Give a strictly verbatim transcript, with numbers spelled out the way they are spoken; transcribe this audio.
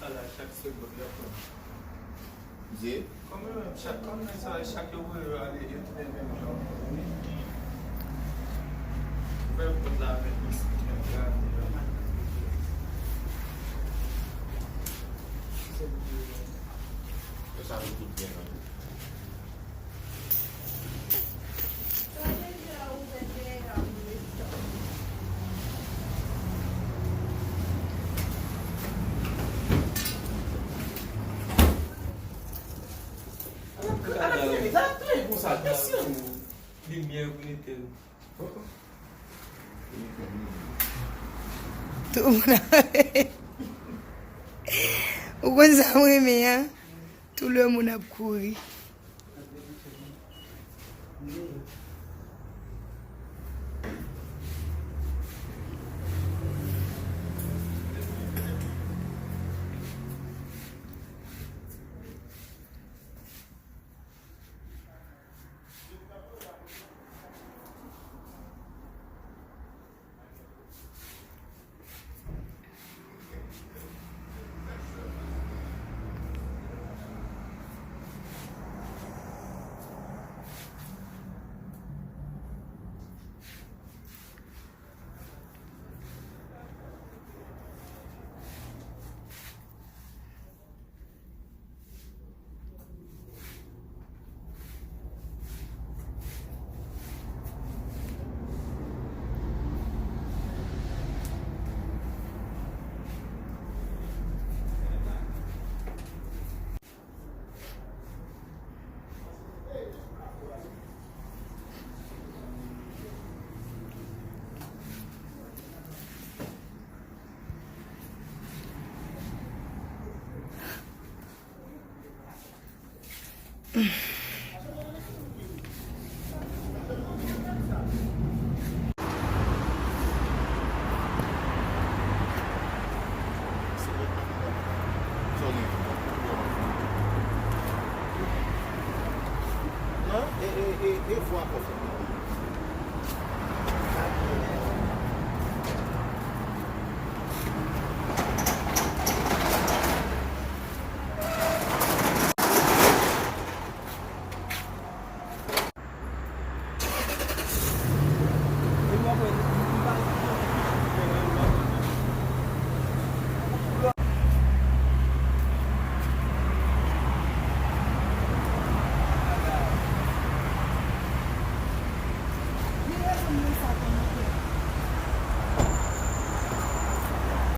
La, chak segonn, y ap pran. Di? Kòm yo menm, chak, kòm nèg sa yo, chak yo voye yo ale, yo tounen menm jan. Ouvè pòt la avèk yon siklèt la. Yo sa yo tout byen nan. Limyè pou netèl. Tout moun ap, ou konn sa m renmen an? Tout le moun ap kouri. Non, e, e, e, e vwa kò fè.